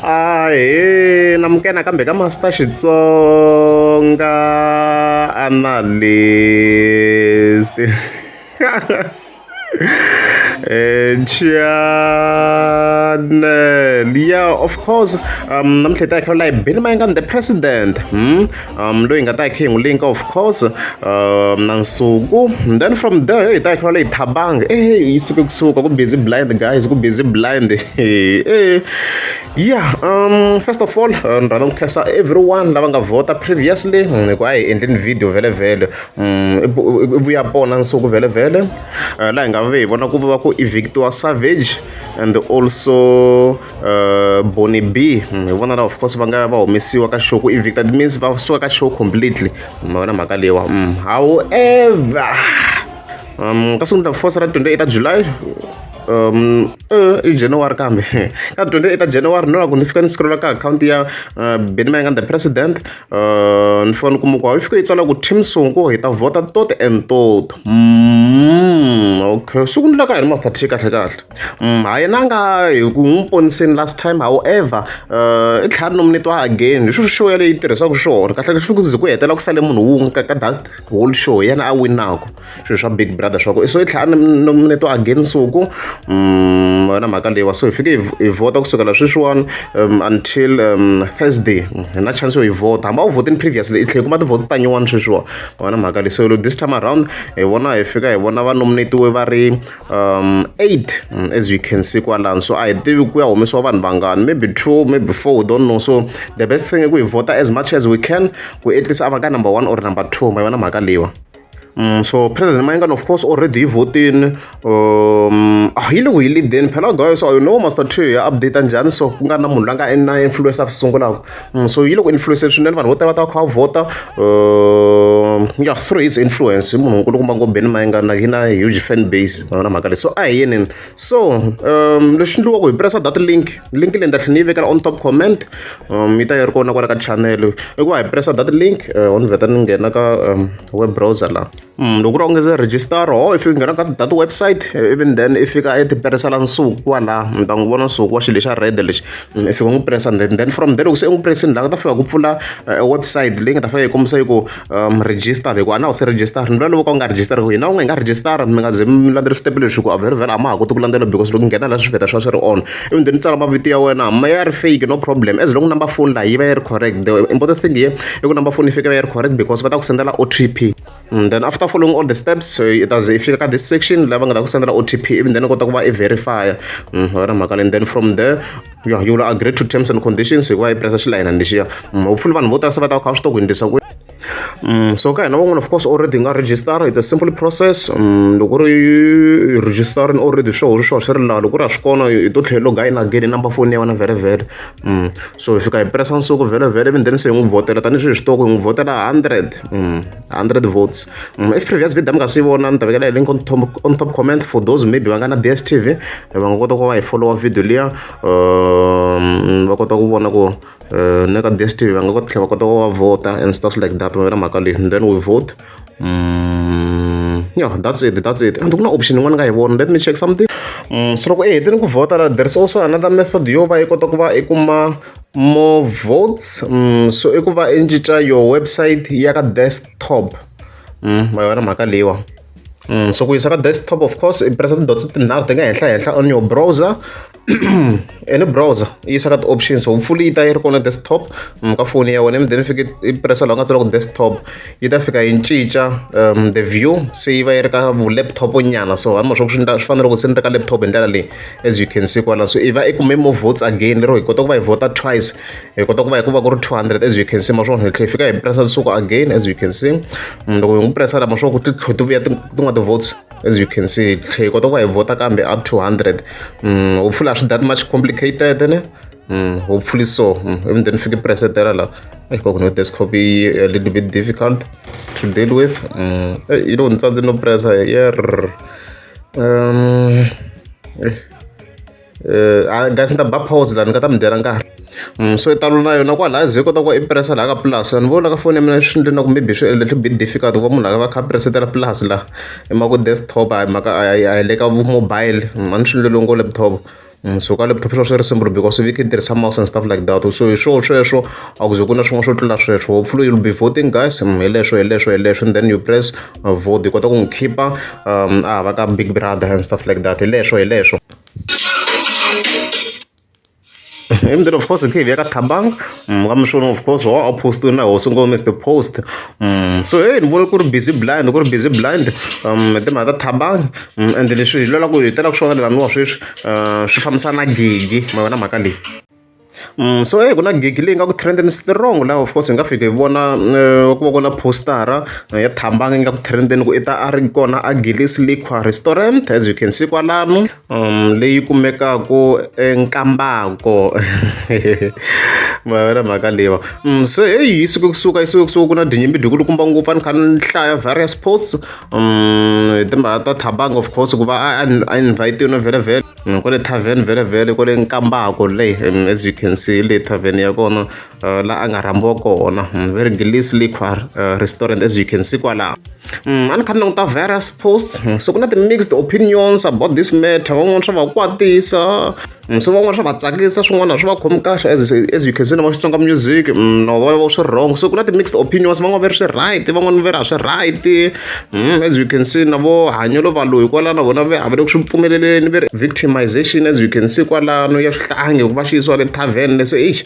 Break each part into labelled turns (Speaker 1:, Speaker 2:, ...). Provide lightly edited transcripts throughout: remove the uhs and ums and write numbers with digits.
Speaker 1: Ahee namukela nakambe ka Master Xitsonga Analyst channel yeah of course namuntlha hi ta hi kha la hi Benny Mayengani the president loyi hi nga ta hi kha hi n'wi linka of course na Nsuku then from there hi ta hi kha la hi Thabang eh yi suke kusuka ku busy blind guys ku busy blind eh yeah first of all ni rhandza ku khensa everyone lava nga vhota previously hi ku a hi endleni video vhele vhele i vuya pona Nsuku vhele vhele laha hi nga ve hi vona ku va ku evictiwa Savage and also Bonnie B hi vona la of course va nga va humesiwa ka show ku evicta it means va suka ka show completely ma vona mhaka leyiwa however ka siku ra force ra 28 ta July i January kambe ka 28 ta January no loko ni fika ni scrolla ka akhawunti ya Benny Mayengani the president ni fika ni kuma ku yi fika yi tsala ku team Sunku hi ta vhota tot and tot okay siku ni la ka hina Master T kahle kahle ha yena a nga hi ku n'wi poniseni last time however i tlhela nominatiwa again hi swo show yaleyo yi tirhisaka swona kahle kahle swi ku ze ku hetela ku sale munhu wun'we ka that whole show hi yena a winaka swilo swa Big Brother swa ku so i tlhela a nominatiwa again Nsuku wena mhaka leyiwa so hi fike hi vhota kusukela sweswiwani until Thursday hi na chance yo hi vhota hambi a wu vhotini previously i tlhela kuma ti-votes ta nyuwani sweswiwa wena mhaka leyi so this time around hi vona hi fika hi vona va nominatiwe va ri 8 as you can see kwalano so a hi tivi ku ya humesiwa vanhu vangani maybe 2 maybe 4 we don't know so the best thing i ku hi vhota as much as we can ku at least a va ka number 1 or number 2 ma yona mhaka leyiwa so President Mayengani of course already yi vhotini yi le ku hi leadeni phela guys you know Master T ya update njhani so ku nga na munhu la nga na influence a sungulaka so yi le ku influence swinene vanhu vo tala va ta va kha va vhota yeah through his influence munhu nkulukumba ngo Benny Mayengani yi na huge fan base ma vona mhaka leyi so a hi yeneni so lexi endliwaka hi pressa that link link leyi ni ta tlhela ni yi vekela on top comment yi ta yi ri kona kwala ka channel i ku va hi pressa that link ni vheta ni nghena ka web browser laha loko ku ri u nga se register ho i fika nghena ka that website even then i fika i ti pressela Nsuku kwalaha mi ta n'wi vona Nsuku wa xilo lexa red lexi i fika u n'wi pressa then from there loko se u n'wi pressini laha ku ta fika ku pfula website leyi nga ta fika yi kombisa yi ku register hi ku a na wu se register ni vula loko ka u nga register hi hina un'we hi nga register mi nga ze mi landzela switepe leswi ku a vhele vhele a ma ha koti ku landzela because loko nghena laha swi vheta swi va swi ri on even then tsala mavito ya wena ma ya ri fake no problem as long number phone laha yi va yi ri correct the important thing here i ku number phone yi fika yi va yi ri correct because va ta ku sendela OTP then after following all the steps it has i fika ka this section laha va nga ta ku sendela OTP even then u kota ku va i verify wena mhaka leyi then from there yeah, you will agree to terms and conditions hikuva i pressa xilayinani lexiya hopefully vanhu vo tala se va ta va kha va swi tiva ku endlisa ku so ka hina van'wana of course already hi nga register it's a simple process loko ri register already swoho swo swi ri laha loko ri a swi kona i to tlhela log in again hi number phone ya wena vhele vhele so hi fika hi pressa Nsuku vhele vhele even then se hi n'wi vhotela tanihileswi hi swi tiva ku hi n'wi vhotela 100 votes if previous video mi nga swi vona ni ta vekela link on top comment for those maybe va nga na DStv va nga kota ku va hi followa video liya va kota ku vona ku na ka DStv va nga kota tlhela va kota ku va vhota and stuff like that ma vona mhaka leyi then we vote yeah that's it that's it and ku na option yin'wana nga yi vona let me check something so loko i hetini ku vhota la there is also another method yo va i kota ku va i kuma more votes so i ku va i cinca your website ya ka desktop ma yona mhaka leyiwa so ku yisa ka desktop of course i pressa ti-dots tinharhu ti nga henhla henhla on your browser any browser yi yisa ka ti-options hopefully yi ta yi ri kona desktop ka foni ya wena then fika i pressa laha u nga tsala ku desktop yi ta fika yi cinca the view se yi va yi ri ka laptop nyana so hani swa ku swi swi fanele ku se ni ri ka laptop hi ndlela leyi as you can see kwala so i va i kume more votes again lero hi kota ku va hi vhota twice hi kota ku va hi ku va ku ri 200 as you can see ma swona hi tlhela hi fika hi pressa Nsuku again as you can see loko hi n'wi pressa la ma swona ku ti tlhe ti vuya tin'wana ti-votes as you can see hi tlhe hi kota ku va hi vhota kambe up to 100 hopefully a swi that much complicated ne hopefully so even then fike pressetela la ku no desktop yi a little bit difficult to deal with yi lo ni tsandze no pressa yer guys ni ta ba pause la ni nga ta mi dyela nkarhi so i talo na yona kwalaya ze kota ku i pressa laha ka plus ni vona ka foni ya mina swi endle na ku maybe swi a little bit difficult ku va munhu a va kha a pressetela plus la hi mhaka ku desktop a hi mhaka a hi le ka mobile a ni swi endleliwe ngo laptop. So ka laptop swi va swi ri simple because vi kha yi tirhisa mouse and stuff like that. So hi swoho sweswo, a ku ze ku na swin'wana swo tlula sweswo. Hopefully you'll be voting, guys. Hi leswo, hi leswo, hi leswo, and then you press vote, hi kota ku n'wi khipa a hava ka Big Brother and stuff like that. Hi leswo, hi leswo. And then of course hi khe hi ka Thabang ka mixona, of course wa a post na hosi ngo Mr Post. So hey, ni vona ku ri busy blind, ku ri busy blind hi timhaka ta Thabang, and leswi hi lwela ku hi telaka swona laniwa sweswi swi fambisana na gigi ma yona mhaka leyi. So hey, ku na gigi leyi nga ku trendeni strong laha, of course hi nga fika hi vona ku va ku na postara ya Thabang yi nga ku trendeni ku i ta a ri kona a Gillis Liquor Restaurant, as you can see kwalano, leyi kumekaka eNkambako, ma yona mhaka leyiwa. So heyi, yi suke kusuka, yi suke kusuka ku na tinyimpi dyikulukumba ngopfu. A ni kha ni hlaya various posts hi timhaka ta Thabang, of course ku va a invite-iwe vhele vhele kwale tavern, vhele vhele kwale Nkambako leyi. As you can see, le tavern ya kona laha a nga rhambiwa kona, very Gillis Liquor Restaurant, as you can see kwalaho. A ni kha ni languta various posts, so ku na ti-mixed opinions about this matter. Van'wana swa va kwatisa, so van'wana swa va tsakisa, swin'wana swi va khomi kahle. As you can see, na va Xitsonga music na va va swi wrong. So ku na ti-mixed opinions, van'wana va ri swi right, van'wana va ri a swi right. As you can see, na vo hanyelo valoyi kwalano na vona va le ku swi pfumeleleni, va ri victimization, as you can see kwalano, ya swihlangi ku va xi yisiwa le tavern. Leswi eish,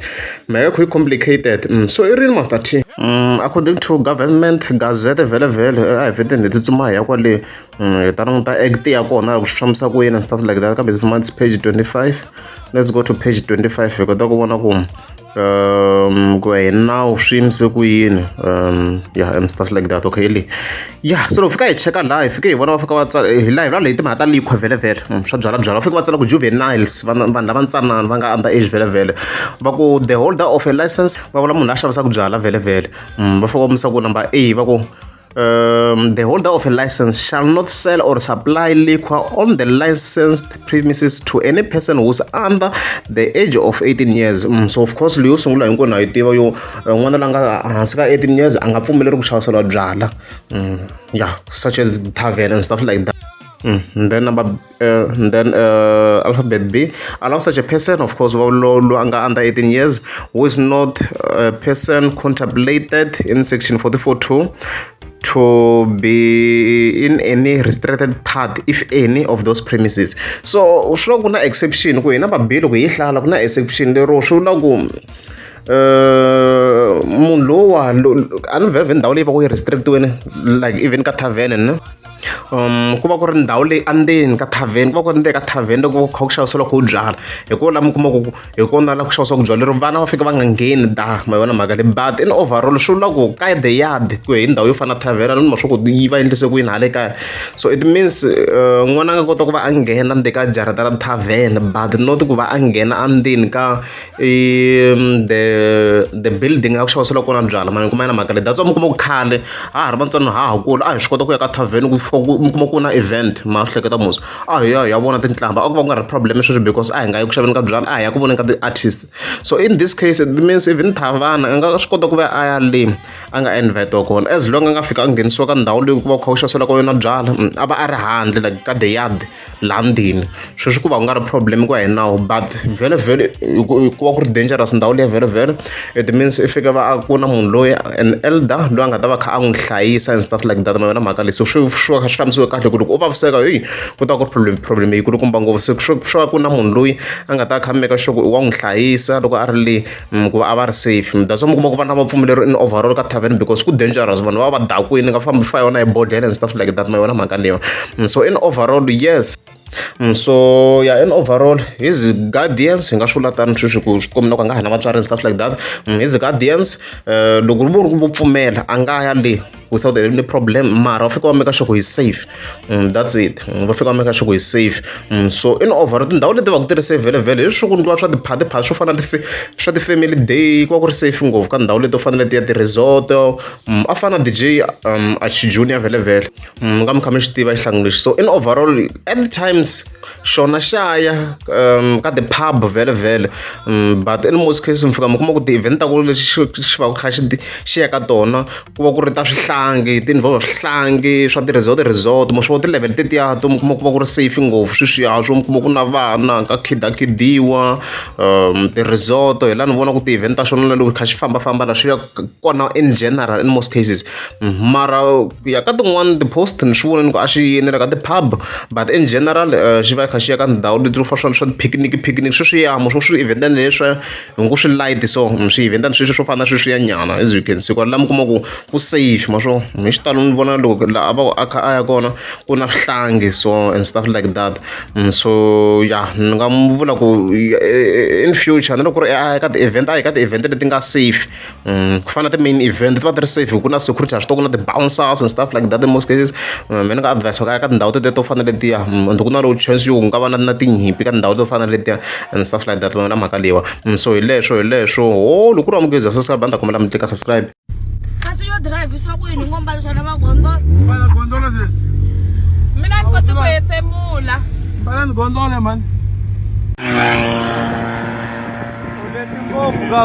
Speaker 1: mhaka yi complicated. So i rini Master T? According to Government Gazette, vhele vhele a hi vheteni hi tsutsuma hi ya kwale, hi ta languta act ya kona ku swi fambisa ku yini and stuff like that. Kambe it's page 25. Let's go to page 25, hi kota ku vona ku ku hi nawu swi yimise ku yini, yeah, and stuff like that. Okay, le yeah, so loko fika hi cheka laha, hi fike hi vona va fika va tsala hi laha, hi vulavula hi timhaka ta liquor vhele vhele, swa byala byala. Va fika va tsala ku juveniles, vanhu lava ntsanana va nga under age, vhele vhele va ku the holder of a license, va vula munhu la xavisaka byala vhele vhele. Va fika va kombisa ku number A, va ku the holder of a license shall not sell or supply liquor on the licensed premises to any person who's under the age of 18 years. So of course leyo sungula hinkwenu ha yi tiva yo n'wana la nga hansi ka 18 years a nga pfumeleri ku xaviseriwa byala, yeah, such as tavern and stuff like that. And then number and then alphabet B, allow such a person, of course, lo a nga under 18 years, who is not a person contemplated in section 44.2 to be in any restricted part, if any, of those premises. So swi vula ku na exception ku hina va B, loko hi hlala ku na exception lero swi vula ku munhu lowa a ni vhele ndhawu leyi va ku yi restrictiwini, like even ka tavern ne, ku va ku ri ndhawu leyi endzeni ka tavern, ku va ku ri ndzeni ka tavern loko ku kha ku xavisiwa kho byala, hi kona laha mi kuma ku hi kona la ku xavisiwaka byala lero vana va fika va nga ngheni da ma yona mhaka leyi. But in overall swi vula ku ka the yard, ku hi ndhawu yo fana na tavern, ni ma swa ku yi va endlise ku yini hala kaya. So it means n'wana a nga kota ku va a nghena ndzeni ka jarata ra tavern, but not ku va a nghena endzeni ka the building la ku xaviseriwa kona byala, ma kuma na mhaka leyi. That's why mi kuma ku khale ha ha ri vatsongo, ha ha kula, a hi swi kota ku ya ka tavern, ku fika ku mi kuma ku na event, ma swi hleketa mos a hi ya hi ya vona tintlamba, a ku va ku nga ri problem sweswo because a hi nga yi ku xaveni ka byala, a hi ya ku voneni ka ti-artist. So in this case, it means even thavana a nga swi kota ku va a ya le a nga invite kona, as long a nga fika a nghenisiwa ka ndhawu leyi ku va ku kha ku xaviseriwa ka yona byala, a va a ri handle, like ka the yard laha ndzeni, sweswi ku va ku nga ri problem ku ya hi nawu. But vhele vhele ku va ku ri dangerous ndhawu liya vhele vhele. It means i fika va a ku na munhu loyi, an elder, loyi a nga ta va kha a n'wi hlayisa and stuff like that, ma yona mhaka leyi. So swi va swi fambisiwe kahle ku loko u vaviseka, heyi, ku ta ku ri problem yi kulukumba ngopfu. Se swi va ku na munhu loyi a nga ta kha make sure ku wa n'wi hlayisa loko a ri le, ku va a va ri safe. That's why mi kuma ku vana va pfumeleriwi in overall ka tavern because ku dangerous, vanhu va va dakwini, nga fambi fa yona hi bodlhela and stuff like that, ma yona mhaka leyi. So in overall, yes. So yeah, in overall, his guardians, hi nga swi vula tano sweswi ku swi kombi na ku a nga ha na vatswari and stuff like that. His guardians, loko ri vo pfumela, a nga ya le without any problem, mara va fika va make sure ku he's safe. That's it. Va fika va make sure ku he's safe. So in overall, tindhawu leti va ku ti ri safe vhele vhele hi swi ku ndliwa swa tiphati phati swo fana na swa ti-family day, ku va ku ri safe ngopfu ka ndhawu leti to fana letiya ti-resort. A fana na DJ Achi Junior vhele vhele, nga mi kha mi xi tiva xihlangu lexi. So in overall, at times Xona xa ya ka ti-pub vhele vhele, but in most cases mi fika mi kuma ku ti-event ta ku lexi xi xi va kha xi xi ya ka tona ku va ku ri ta swihlangi, ti-involve swihlangi swa ti-resort resort mo swi vona ti-level tetiya to mi kuma ku va ku ri safe ngopfu sweswiya swo mi kuma ku na vana ka khidakhidiwa ti-resort hi laha ni vona ku ti-event ta xona na loko kha xi fambafamba la swi ya kona in general in most cases. Mara ku ya ka tin'wani ti-post ni swi vonile ku a xi yini na le ka ti-pub but in general xi va xi kha xi ya ka tindhawu leti to fana swa ti-picnic picnic sweswiya mo swo swi event-ani leswiya hi ngo swi light so swi event-ani sweswi swo fana na sweswiya nyana as you can see kwala mi kuma ku ku safe ma swo hi xitalo ni vona loko laha a va a kha a ya kona ku na swihlangi so and stuff like that. So ya ni nga vula ku in future na loko ku ri a ya ka ti-event a yi ka ti-event leti nga safe. Ku fana na ti-main event ti va ti ri safe hi ku na security ha swi tiva ku na ti-bouncers and stuff like that in most cases. Mehe ni nga advise ku a ya ka tindhawu teto to fana na letiya ende ku na low chance yo ku nga va na na tinyimpi ka tindhawu to fana na letiya and stuff like that na mhaka leyiwa. So hi leswo hi leswo ho loko ku ri wa mugezi subscribe a ni ta kombela mi tlika subscribe.
Speaker 2: Kasi yo drivisiwa ku yini ngo mbalisa na magondolo?
Speaker 3: Mbala gondolo sesi.
Speaker 4: Mina ni koti ku hefemula.
Speaker 3: Mbala ni gondolo man. U leti ngopfu ka.